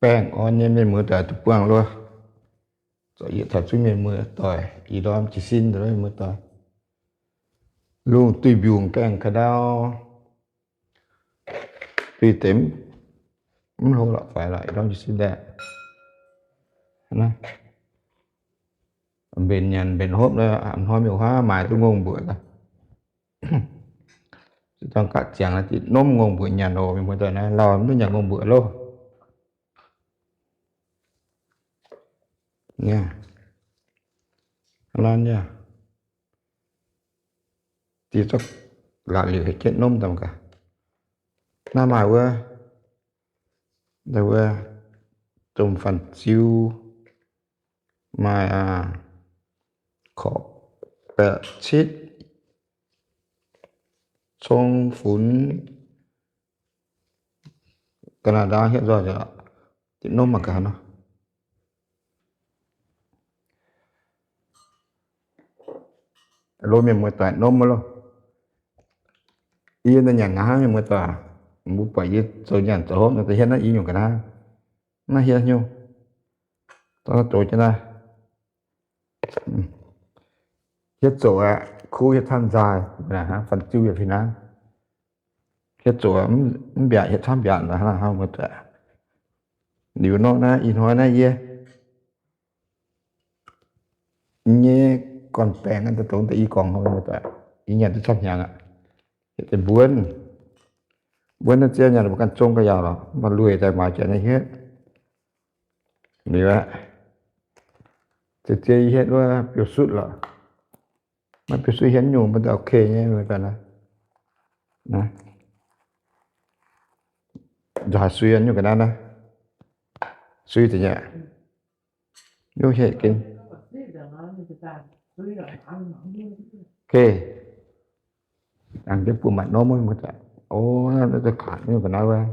Baengh orn nyei mienh muoz-doic duqv buangh loh. Zorqv yietc taux zungv mienh muoz-doic ih ndorm jiez sin mienh muoz-doic. Lungh duih mbiungc gaengh ka'ndau, duih deix mv hlo lorqc faix lorqc, ih ndorm jiez sin daaih. Mbenc nyanc mbenc hopv, hnoi mingh huaav maaiz duqv ngongh mbuoqc. Zuqc dangh gapv ziangx naaiv diqc nomv ngongh mbuoqc nyanc oc, mienh muoz-doic naaiv lauh mv duqv nyanc ngongh mbuoqc loh. Diqc zorqv la'liuc heuc jienv nomv daaih gaax. Naaiv maaih wuov, wuov domh fanh ziu, maaih korqv baeqc citv, cong funx, Canada hietv nzoih, diqc nomv mangc gaax nor. Loh mienh muoz-doic nomv loh. Yie nyanc nqa'haav mienh muoz-doic, mbuo buatc yie zoux nyanc zoux hopv nor, da'hietv naaiv i nyungc ga'naaiv, naaiv hietv nyungc, dorh dox jienv naaiv. Hietv zoqc aqv, kuv hietv camv nzaaih, fanh ziu yaac fih hnangv. Hietv zoqc mv mbiaatc, hietv camv mbiaatc hnangv, muoz-doic. Liuz nor naaiv ih hnoi naaiv yie nyei gorn-baengx dongh deix i gorngx, muoz-doic, yie nyanc duqv camv hnyangx aqv. Hietv deix mbuonv, mbuonv naaiv zien nyanc mbuo ganh zong ga'yaauc lorqc, mv baac lueic daaih maaiz jiex naaiv hietv. Liuz aqv, zien yie hietv wuov biouv-sutv lorqc. Maaih biouv-sutv hietv nyungc mbuo daaih ok nyei, mbuo daaih naaiv. Nzauh haaix sui nyungc ga'naaiv naaiv, sui deix nyei. Nyungc hietv gen. Okay. Aengx deix bun maaih norm wuov, o, naaiv deix kaac nyungc ga'naaiv wuov.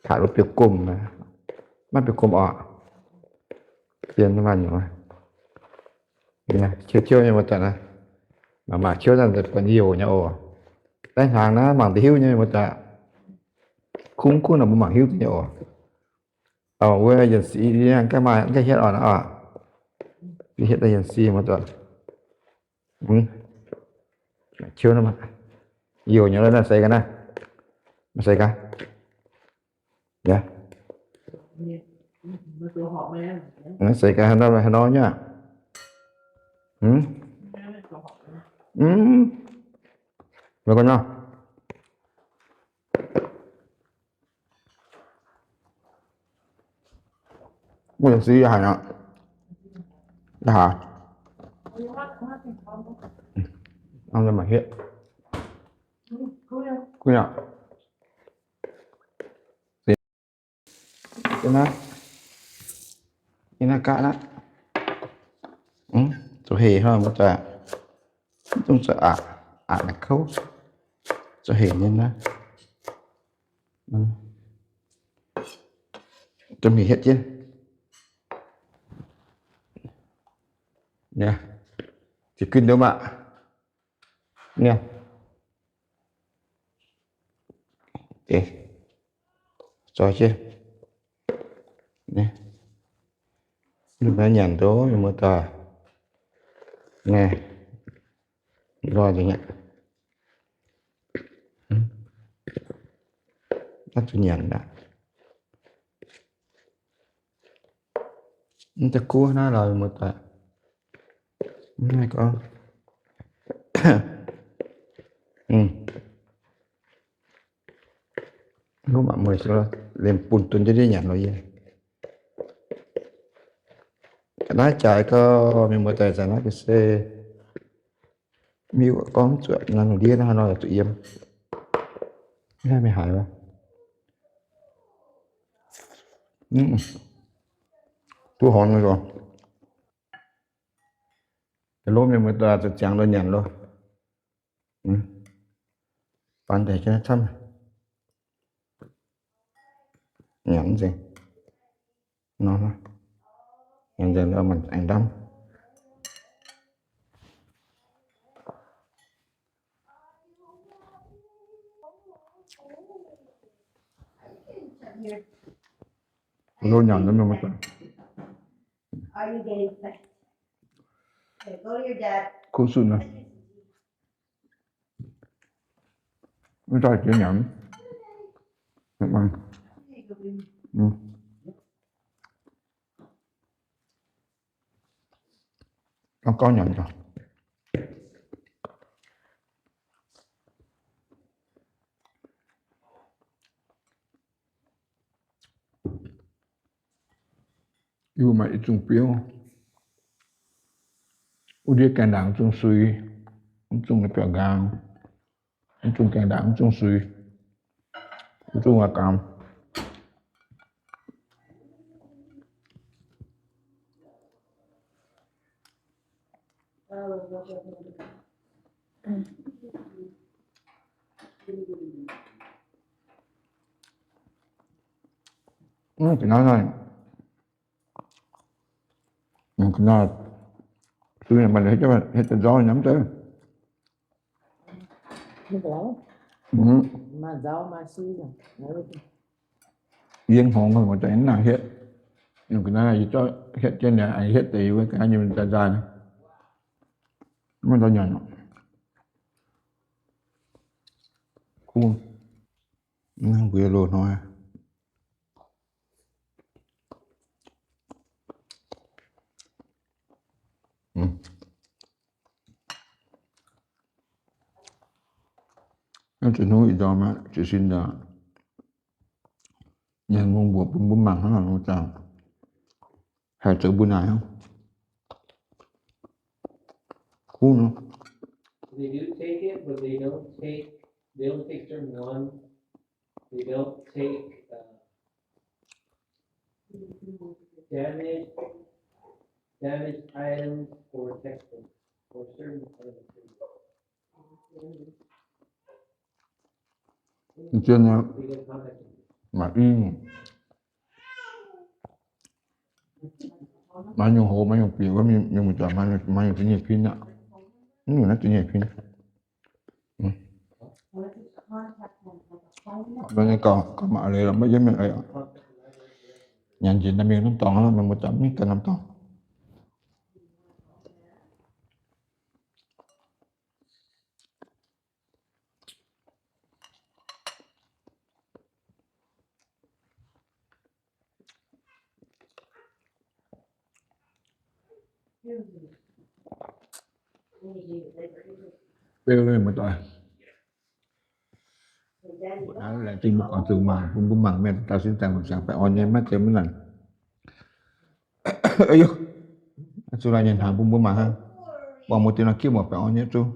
Kaac wuov biouv-gomh, maiv biouv-gomh oc. Zien maaih nyungc, qiu-qiu nyei muoz-doic naaiv. Maac maac qiu naaiv buonc youc nyei oc. Daaih hnaangx naaiv mangc deix hiuv nyei muoz-doic. Kungx kungx naaic mbuo mangc hiuv duqv nyei oc. Wuov yienc si ga'maaih ga'hietv oc, hietv yienc si muoz-doic. Qiu naaiv, youc nyei, naaiv seix ga'naaiv, seix ga'naaiv. Seix ga'naaiv haaix nor nyei? Mv, mv, mv, si haaix nor? Haaix? Mv, mv, hietv. Naaiv, naaiv gaav naaiv, zoux hec hnangv muoz-doic. Mv dungx zoux aqc, aqc naaic kouv, zoux hec nyei naaiv. Dongh mingh hietv jienv. Ziqc gin ndoqv maah. Niaa, zoih jienv. Naaiv nyanc ndoqv mienh muoz-doic. Naaiv, loi nzengc aqv. Naaiv zuqc nyanc aqv. Mv deix guov naaiv lorz mienh muoz-doic. Mv gorngv, mv mangc mueiz liemh bun dunh jienv ndiev nyanc lorz yie. Naaiv jaaix gau, mienh muoz-doic, zanc naaiv ga'sie, miuc gorngv zuqc naaiv lungh ndiev naaiv haaix nor yaac zuqc yiem. Naaiv mingh haaix wuov? Duqv horngz loh. Lomh mienh muoz-doic, zuqc ziangx loh nyanc loh. Baan deix jienv camv. Nyanc nzengc. Nor, nyanc nzengc aengx ndamv. Lo nyanc nor mienh muoz-doic. Kuv sunh nor. Mv daaih jiex nyanc. Gorngv nyanc. Yie maaih i zungh biouv. Wuov ndiev gaengh ndaangc mv zungh suix, mv zungh biauv nqaang, mv zungh gaengh ndaangc mv zungh suix, mv zungh waac gaamx. Ga'naaiv naaiv, ga'naaiv suix maaih heuc, heuc daaih nzauh nyei mv zeiz? Yie hngongx mv daaih naaic hietv, ga'naaiv yie zorqv hietv jienv liuz, hietv deix yie wuov ga'naaiv nyei daaih nzaaih, maiv daaih nyanc. Kuv, mbuo loz-hnoi. Naaiv zuqc hnyouv ih ndorm aqv, jiez sin daaih. Nyanc mungh mbuoqc bun mbuo mangc hnangv nor, mbuo zaah haih zoux mbuo naaic hnangv. Kuv nor. They do take it, but they don't take, they only take certain ones. They don't take, uh, damaged, damaged items or textbooks or certain items. Zien maaih i, maaih nyungc hoz, maaih nyungc bieqc wuov, mienh muoz-doic, maaih nyungc ziex nyeic pin aqv. Mv nyungc naaiv ziex nyeic pin. Mv nyei gauh, gauh maaih eix leiz lorqc, maiv yiem mienh eix. Nyanc njiec naaiv mingh norm dorngx, mienh muoz-doic, mingh ganh norm dorngx. Beu mienh muoz-doic, laengz zingh mbuo gorngv zuqc mangc, bun mbuo mangc mienh taux sin zaangc mangc ziangx baengh orn nyei maiv zeiz maiv nangc. Zuqc laaix nyanc hnaangx bun mbuo mangc hnangv. Buangh mbuo deix nor kipv muoc baengh orn nyei zuqc.